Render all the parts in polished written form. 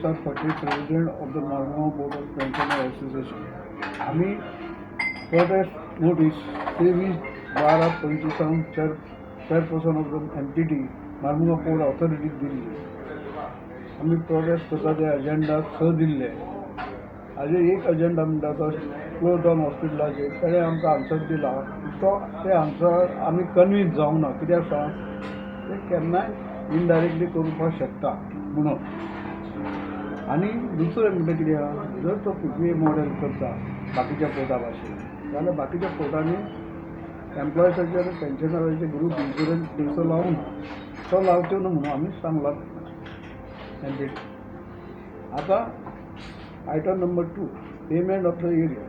S R Phate, President of the Marmugao Port of Pensioner Association. आमी protest notice 23/12/25 Chairperson of the MPT, Marmugao Port ऑथॉरिटीक दिल्ली. आमी protest करता ते agenda स दिल्ले. हाजेर एक अजेंडा म्हणटा तो क्लोज डावन हॉस्पिटलाचेर. ताणें आमकां आन्सर दिला, तो ते आन्सर आमी कन्विन्स जावंक ना. कित्याक सांग, ते केन्नाय इनडायरेक्टली करुपाक शकता म्हणून. आनी दुसरें म्हणटा कितें आहा, जर तो पीपीए मॉडेल करता बाकीच्या पोर्टा भाशेन जाल्यार बाकीच्या पोर्टांनी एम्प्लॉयसाचे आनी पेन्शनराचे ग्रूप इन्शुरन्स थंयसर लावना, तो लावचो न्हू म्हणून आमी सांगला एमपीटी. आतां item number 2, payment of the arrear.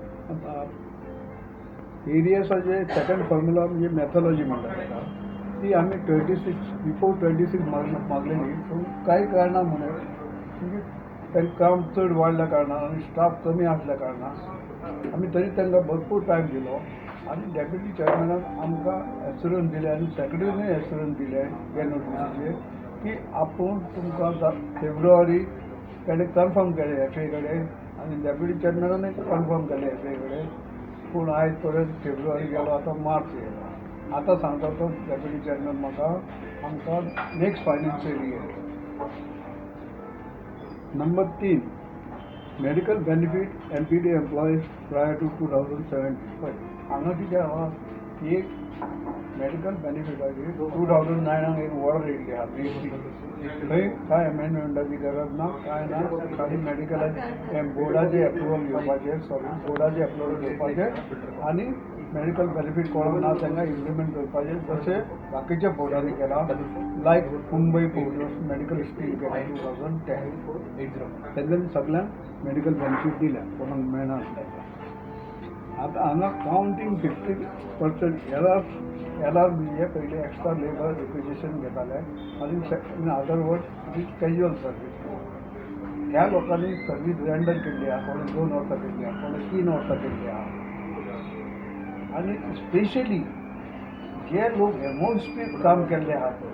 एरियर्साचे second formula म्हणजे मॅथलॉजी म्हणटा ताका. ती आमी 26, बिफोर 26 मागलेली, पूण कांय कारणां म्हणून, म्हणजे तांकां काम चड वाडल्या कारणान आनी स्टाफ कमी आसल्या कारणान, आमी तरी तांकां भरपूर टायम दिलो आनी डेप्युटी चेअरमॅनान आमकां एश्युरन्स दिलें आनी सेक्रेटरीनूय एश्युरन्स दिलें ह्या नोटिसीचेर की आपूण तुमकां फेब्रुवारी. ताणें कन्फर्म केलें एफ ए कडेन आनी डेप्युटी चेअरमॅनानूय कन्फर्म केलें एफ ए कडेन. पूण आयज पर्यंत फेब्रुवारी गेलो, आतां मार्च येयलो. आतां सांगता तो डेप्युटी चेअरमॅन म्हाका, आमकां next financial year. Number 3, medical benefit MPT employees prior to 2017. पळय, हांगा कितें आहा, एक मेडिकल बेनिफिटाची 2009 एक ऑर्डर येयल्ली आहा बीएससी. थंय कांय अमेंडमेंटाची गरज ना, कांय ना. खाली मेडिकलाचे बोर्डाचे एप्रुवल घेवपाचें, सॉरी, बोर्डाचे एप्रुवल घेवपाचें आनी मेडिकल बेनिफीट कोणाक ना तांकां इम्प्लिमेंट करपाचें, जशें बाकीच्या बोर्डांनी केलां, लायक मुंबय पोर्ट मेडिकल स्कीम केला 2010. तेंच्यांनी सगळ्यांक मेडिकल बेनिफीट दिल्या कोणाक मेळनासलें. आतां हांगा counting 50% LR. LR म्हणजे पयलीं एक्स्ट्रा लेबर रिक्विजिशन घेताले आनी in other word, it is casual service. ह्या लोकांनी सर्वीस रेंडर केल्ली आहा, कोणें 2 वर्सां केल्ली आहा, कोणें 3 वर्सां केल्ली आहा. आनी स्पेशली जे लोक एमओएसपीत काम केल्ले आहा पळय,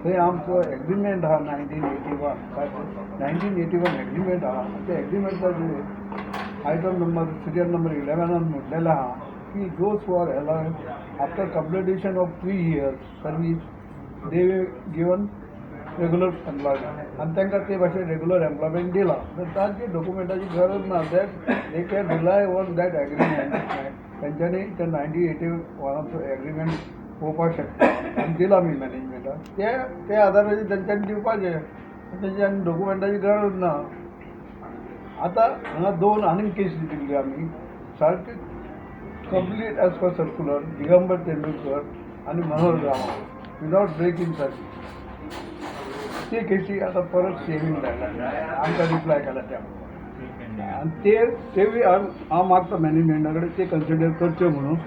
थंय आमचो एग्रीमेंट आहा 1981, 1981 agreement आहा. त्या एग्रीमेंटाचेर आयटम नंबर, सिरियल नंबर 11 आन म्हटलेलें आहा की those who are LR, after completion of 3 years service, they given regular employment. आनी तांकां ते भाशेन रेगुलर एम्प्लॉयमेंट दिलां तर तांची डॉक्युमेंटाची गरज ना. That they can rely on that agreement. तेंच्यांनी ते 1981 आचो एग्रीमेंट पळोवपाक शकता आनी दिला मी मॅनेजमेंटाक, ते त्या आदाराचेर तेंच्यांनी दिवपाचें, तेंची आनी डॉक्युमेंटाची गरज ना. आतां हांगा दोन आनीक केसी दिल्ली आमी, सारकी complete as per circular, Digambar Tendulkar आनी मनोहर गांव, विदावट ब्रेक इन सर्वीस. ते केसी आतां परत सेमींग धाडल्या, आमकां रिप्लाय केला त्या. आनी ते तेवूय हांव मागता मॅनेजमेंटा कडेन ते कन्सिडर करच्यो म्हणून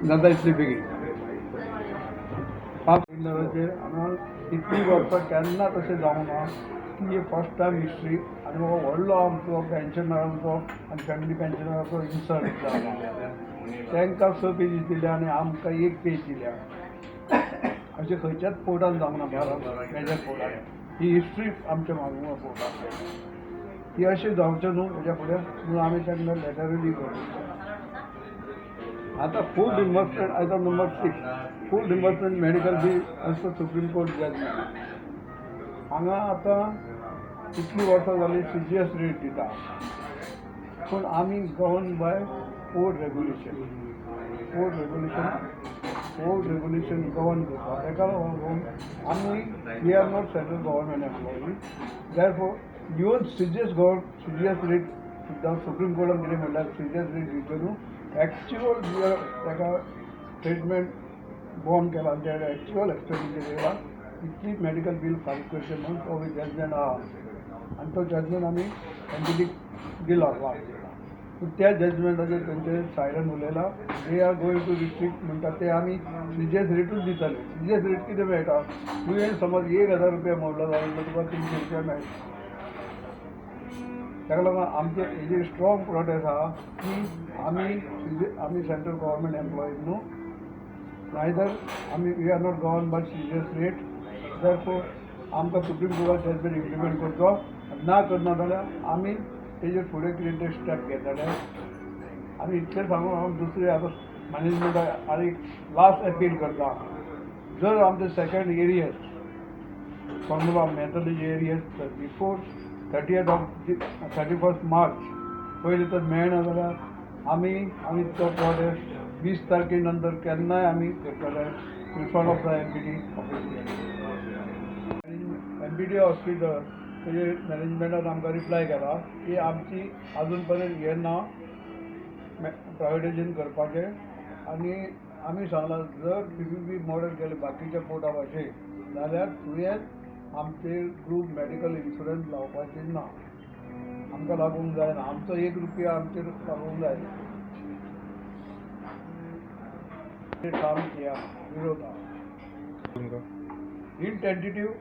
जाता इतले बेगीन. 5 बिल्डराचेर हांगा इतलीं वर्सां केन्ना तशें जावंक ना की ही फर्स्ट टायम हिस्ट्री. आनी हो व्हडलो आमचो पेन्शनरांचो आनी फॅमिली पेन्शनराचो इन्सल्ट जाला. तांकां स पेजी दिल्या आनी आमकां एक पेज दिल्या. अशें खंयच्याच पोर्टान जावंक ना भारत मेजर पोर्टान. ही हिस्ट्री आमच्या मार्मुगांव पोर्टान. ही अशें जावचें न्हू हेज्या फुडें म्हणून आमी तांकां लेटरूय बी करूं. आतां full reimbursement, item number 6, full reimbursement medical bill as per Supreme Court judgment. हांगा आतां इतलीं वर्सां जालीं सीजीएस रेट दिता, पूण आमी govern by port regulation. Port regulation govern करता. ताका लागून आमी, we are not central government employee, therefore even CGS rate सुद्दां सुप्रीम कोर्टान कितें म्हणल्यार सीजीएस रेट दिवचो न्हू, एक्च्युअल ताका स्टेटमेंट बॉन्ड केला आनी ते एक्च्युअल एक्सपेंडिचर येयला इतली मेडिकल बील फारीक करचें म्हणून तो जजमेंट आहा आमचे कडेन. आनी तो जजमेंट आमी एमपीटीक दिला, लास्ट दिला. पूण त्या जजमेंटाचेर तेंचे siren उलयला, they are going to restrict म्हणटा ते. आमी सीजीएस रेटूच दिताले. सीजीएस रेट कितें मेळटा? तुवें समज 1000 रुपया मोडलो जाल्यार तुका 300 रुपया मेळटा. ताका लागून आमचें हेजेर स्ट्रॉंग प्रोटेस्ट आहा की आमी सेंट्रल गव्हर्मेंट एम्प्लॉईज न्हू, नायदर आमी, we are not govern by CGS rate. Therefore आमकां सुप्रीम कोर्टान जजमेंट इम्प्लिमेंट करचो. ना करना जाल्यार आमी तेजेर फुडें कितें ते स्टेप घेतले. आनी इतलें सांगून हांव दुसरें आतां मॅनेजमेंटाक आनी लास्ट अपील करता, जर आमचे सेकंड एरियर्स फॉर्मुला मेळटले जे arrears before 30th of 31 March पयलीं तर मेळना जाल्यार आमी आमी तो प्रोटेस्ट 20 तारखे नंतर केन्नाय आमी करतले in front of the MPD office. MPD hospital तेजे मॅनेजमेंटान आमकां रिप्लाय केला की आमची आजून पर्यंत हें ना प्रायवेटायजेशन करपाचें. आनी आमी सांगलां जर पीपीपी मॉडेल केलें बाकीच्या पोर्टा भाशेन जाल्यार तुवें आमचेर ग्रूप मेडिकल इन्शुरन्स लावपाचें ना, आमकां लागूंक जायना, आमचो 1 रुपया आमचेर लागूंक जायना. काम किया विरोध in tentative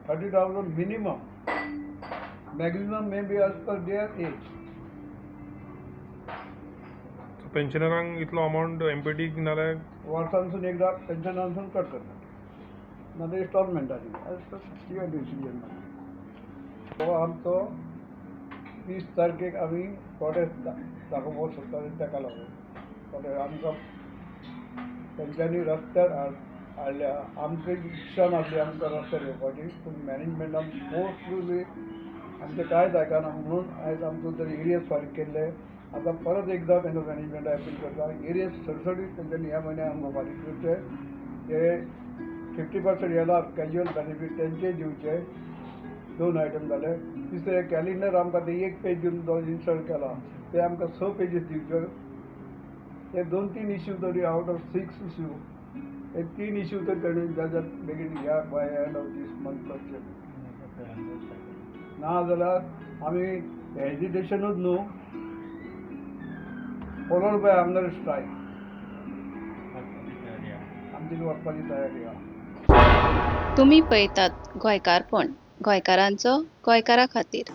30,000 minimum, maximum may be as per their age. पेन्शनरांक इतलो अमावंट एमपीटी नाल्यार वर्सांसून एकदा पेन्शनांसून कट करतात, नाजाल्यार इन्स्टॉलमेंटांनी एज पर your decision. हो आमचो 20 तारखेक आमी प्रोटेस्ट दाखोवपाक सोदता ताका लागून प्रोटेस्ट आमकां तेंच्यांनी रस्त्यार हाडल्या. आमची इच्छा नासली आमकां रस्त्यार येवपाची, पूण मॅनेजमेंटान फोर्सफुली आमचें कांयच आयकना म्हणून आयज आमचो तरी एरियर्स फारीक केल्ले. आतां परत एकदां तांकां मॅनेजमेंटाक अपील करता, एरियर्स सडसडीत तेंच्यांनी ह्या म्हयन्याक आमकां फारीक करचे, हे 50% येला कॅज्युअल बेनिफीट तेंचे दिवचे. 2 आयटम जाले. तिसरें कॅलेंडर आमकां ते 1 पेज दिवन तो इन्सर्ट केला ते आमकां 6 पेजीस दिवच्यो. हे 2-3 इश्यू तरी आवट ऑफ 6 इश्यू हे 3 इश्यू तर तेणी जाल्यार बेगीन ह्या by end of this month करचे, ना जाल्यार आमी हेजिटेशनूच न्हू फॉलोड बाय हंगर स्ट्रायक आमची वचपाची तयारी आसा. तुमी पळयतात गोंयकारपण, गोंयकारांचो गोंयकारा खातीर.